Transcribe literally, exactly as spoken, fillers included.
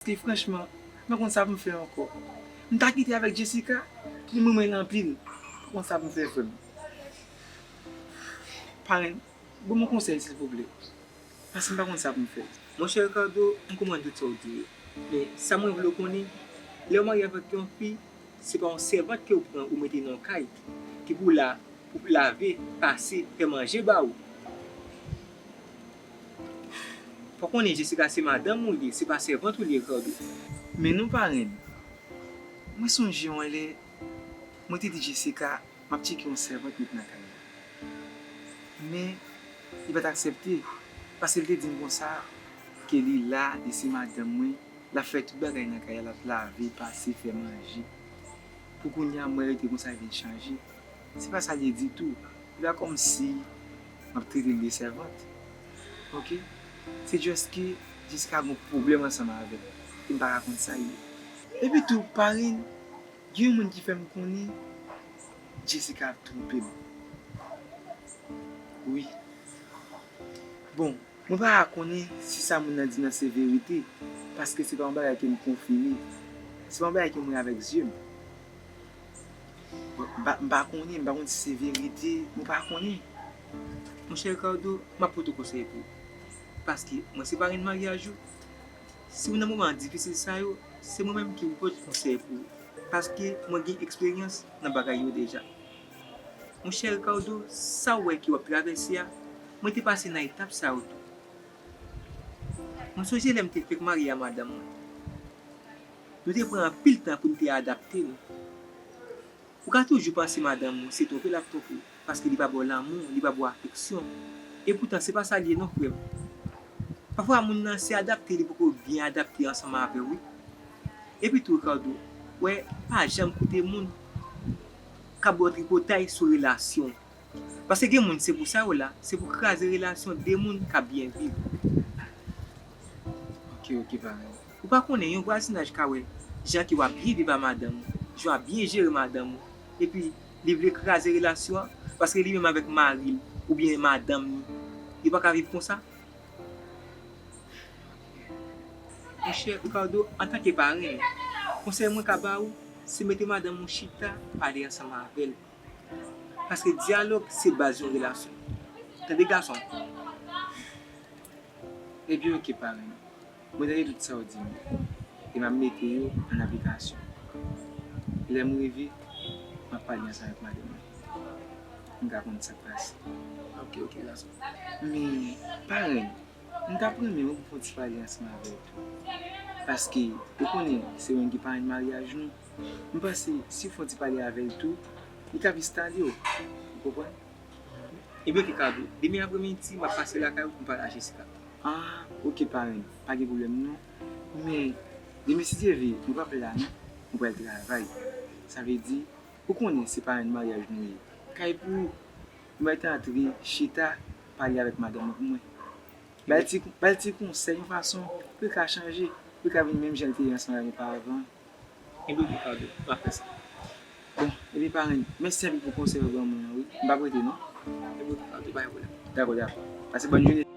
Paske franchman, m pa konn sa pou m fè ankò. M ta kite avèk Jessica, li m renmen l anpil. M pa konn sa pou m fè, frè m. Parenn, ban m yon konsèy, silvouplè. Paske m pa konn sa pou m fè. Monchè Ricardo, m konprann tout sa w di yo. Men, sa mwen vle w konnen, lè w marye avèk yon fi, se pa yon sèvant ke w pran, ou mete nan yon kay, ki pou la pou lave, pase, fè manje ba ou. Fò w konnen Jessica se madanm ou l ye, se pa sèvant ou l ye, Ricardo. Men non, parenn. Mwen sonje yon lè, mwen te di Jessica, m ap tcheke yon sèvant met nan kay la. Men, li pa t aksepte, paske l te di m konsa, ke li la, li se madanm mwen, l ap fè tout bagay nan kay la, l ap lave, pase, fè manje. Pou kounye a, mwen rete konsa, vin chanje. Se pa sa l ye ditou. Se pa kòmsi m ap trete l de sèvant. Oke? Se just ke Jessica gen yon pwoblèm ansanm avè m. E m pa ka konn sa l ye. Epi tou, parenn, gen yon moun ki fè m konnen Jessica ap twonpe m. Wi. Bon, mwen pa ka konnen si sa moun nan di nan se verite, paske se pa yon bagay ke m konfime. Se pa yon bagay ke m wè avèk zye m. Bon, m pa, m pa konnen, m pa konn si se verite, mwen pa konnen. Monchè Ricardo, m ap pote w konsèy tou. Paske mwen se parenn maryaj ou. Si w nan moman difisil sa yo, se mwen menm ki pou pote konsèy pou ou. Paske mwen gen eksperyans nan bagay yo deja. Monchè Ricardo, sa w wè ke w ap travèse a, mwen te pase nan etap sa yo tou. Mwen sonje lè m te fèk marye a madanm mwen. Nou te pran anpil tan pou n te adapte nou. Ou ka toujou panse madanm ou se twonpe l ap twonpe w, paske li pa ba w lanmou, li pa ba w afeksyon. Epoutan, se pa sa l ye non, frè m. Pafwa, moun nan se adapte li poko byen adapte ansanm avè w, wi. Epi tou, Ricardo, wè, pa janm koute moun k ap ba w tripotay sou relasyon w. Paske gen moun, se pou sa yo la, se pou kraze relasyon de moun k ap byen viv. Oke, oke, parenn. Ou pa konnen, yon vwazinaj ka wè jan ke w ap byen viv a madanm ou, jan w ap byen jere madanm ou, epi li vle kraze relasyon an, paske li menm avèk mari l oubyen madanm ni, yo pa ka viv konsa. Monchè Ricardo, antanke parenn, konsèy mwen ka ba ou, se mete madanm ou chita, pale ansanm avè l. Paske dyalòg se baz yon relasyon. Tande gason m? Ebyen, oke, parenn. Mwen tande tout sa w di m yo. E m ap mete yo an aplikasyon. Lè m rive, m ap pale ansanm avèk madanm mwen. M ka konn sa k pase. Oke, oke, gason. Men, parenn, m t ap renmen wi pou fè yon ti pale ansanm avè l tou. Paske, ou konnen, se mwen ki parenn maryaj nou. M panse, si w fè yon ti pale avè l tou, li ka plis tande w. Ou konprann? Ebyen, oke, Ricardo. Demen apremidi, m ap pase lakay ou pou m pale a Jessica. Ah, oke, parenn. Pa gen pwoblèm, non. Men, demen, si Dye vle, mwen p ap la, non. Mwen pral travay. Sa vle di, ou konnen, se parenn maryaj nou ye. Kay pou ou. Mwen t antre, chita, pale avèk madanm mwen pou mwen. Ba l ti, ba l ti konsèy, yon fason pou l ka chanje, pou l ka vin menm jan l te ye ansanm avè m opavan. Ebyen, oke, Ricardo, m ap fè sa. Bon, ebyen, parenn, mèsi anpil pou konsèy ou ban mwen an, wi. M p ap rete, non. Ebyen, oke, Ricardo, pa gen pwoblèm. Dakò, dakò. Pase bòn jounen.